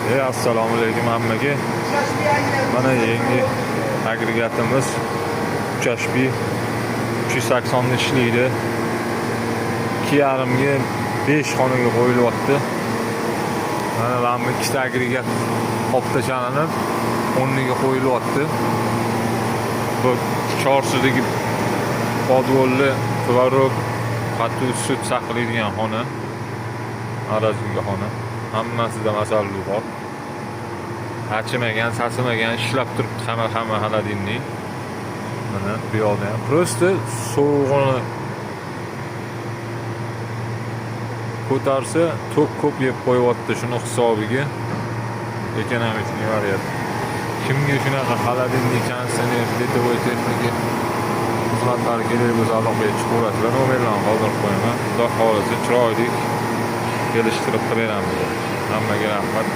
Assalomu alaykum hammaga. Mana yangi agregatimiz 3 HP 380 ni ishlaydi. 2,5 ga 5 xonaga qo'yilyapti. Mana bu ikkita agregat olib tashlanib, o'rniga qo'yilyapti. Bu Chorsidagi podvolli tvorog, qatiq, sut saqlaydigan xona. Морозилка xona. Hammasida masalliq bor. Achimagan, sasimagan, ishlab turibdi hamma холодильник. Mana bu yoqda ham. Просто sovug'ini ko'tarsa, tok ko'p yeb qo'yyapti, shuni hisobiga экономичный variant. Kimga shunaqa холодильник, konditsioner, бытовой texnika xizmatlari kerak bo'lsa, aloqaga chiqaverasizlar. Nomerlarni qoldirib qo'yaman. Xudo xohlasa, chiroyli kelishtirib qilib beramiz. Hammaga rahmat.